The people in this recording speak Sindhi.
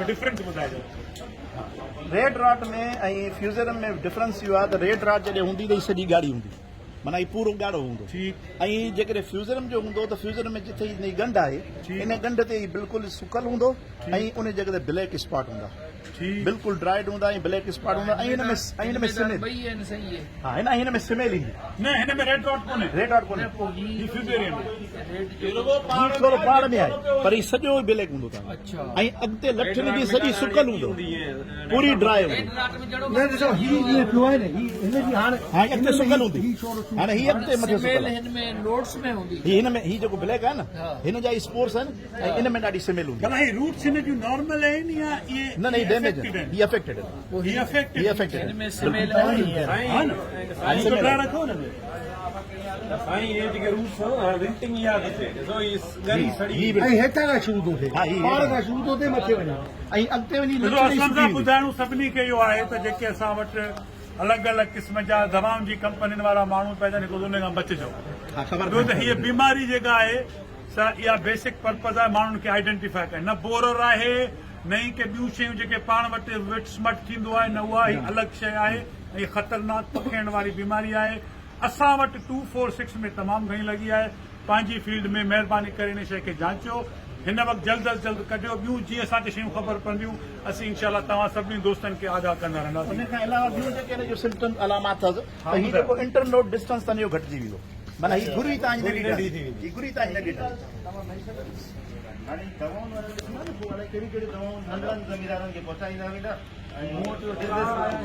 ۾ ڊفرنس ٻڌائجو. ريڊ راٽ ۾ ۽ فيوزرم ۾ ڊفرنس اهو آهي ته ريڊ راٽ جڏهن هوندي ته هي سڄي ڳاڙهي هوندي معنيٰ هي پورو ڳاڙهو هوندو ۽ جيڪڏهن فيوزرم جو هوندو ته فيوزرم ۾ جتي هن جي ڳنڍ آهي ان ڳنڍ تي هي بلڪل سڪل هوندو ۽ ان جڳهه تي بليڪ اسپاٽ هوندا بلڪل ڊرائيڊ هوندا ۽ بليڪ اسپاٽ هوندا ۽ هن ۾ ۽ هن ۾ سميل ها هن ۽ هن ۾ سميل ايندي. نه هن ۾ ريڊ ڊاٽ ڪونهي. ريڊ ڊاٽ ڪونهي. هي فيوزيريم آهي. هي ٿورو پاڙ ۾ آهي پر هي سڄو بليڪ هوندو تان ۽ اڳتي لٺ هن جي سڄي سڪل هوندو پوري ڊرائي هوندي. نه ڏسو هي جيئن پيو آهي نه هي هن جي هاڻ ها هي اڳتي سڪل هوندي هاڻي هي اڳتي مٿي سڪل آهي. هن ۾ نوٽس ۾ هوندي. هي هن ۾ هي جيڪو بليڪ آهي نه هن جا اسپورس آهن ۽ ان ۾ ڏاڍي سميل هوندي. ڀلا هي روٽس هن جون نارمل آهن يا اهي نه نه هي ڊيميج آهن هي افيڪٽيڊ آهن. هي افيڪٽيڊ هي افيڪٽيڊ هن ۾ سميل آهي. ها نه سائين ڪڍرائي رکو نه سائين هي جيڪي روٽس آهن ونٽنگ اها ٿي ٿئي ڏسو هي ڳري سڙي هي ۽ هيٺان کان شروع ٿو ٿئي پاڙ کان شروع ٿو ٿئي مٿي وڃي ۽ اڳتي وڃي ڏسو اسلم صاحب ٻڌائڻو سڀني کي اهو آهي ته جيڪي اسان وٽ الڳ الڳ قسم جا دوائن جي ڪمپنين وارا ماڻهو پيا اچن هڪ ته ان کان بچجو ٻيو ته هيء بيماري جيڪا آهي سا اها بيسڪ پرپز آهي ماڻهن کي آئيڊنٽيفائي ڪرڻ نه بورر آهي نه ئي ڪي ٻيون شيون جيڪي پاڻ وٽ وٽ سمٽ ٿيندو آهي نه اها هي الڳ شيء آهي ۽ خطرناڪ پکيڙڻ واري بيماري آهي اسان وٽ ٽو فور سڪس ۾ تمام گهڻي لڳي آهي پنهنجي فيلڊ ۾ مهرباني ڪري ان شيء کي جانچيو هن وقت جلد از جلد ڪڍيو ٻيون جيئن اسان کي شيون خبر پونديون اسين انشاء الله توهان سڀني دوستن کي آگاهه ڪندا رهنداسين. ان کان علاوه ٻيون جيڪي هن جون سمپٽمز علامات اٿس ته هي جيڪو انٽر نوڊ ڊسٽنس اٿن اهو گهٽجي ويندو معنيٰ هي گري تان ننڍي ٺهندي هي گري تان ننڍي ٺهندي. هاڻي دوائن وارا ڏسندا نه پوء الائي ڪهڙيون ڪهڙيون دوائون ننڍن زميندارن کي پهچائيندا ويندا ۽ مون وٽ اهو بزنس.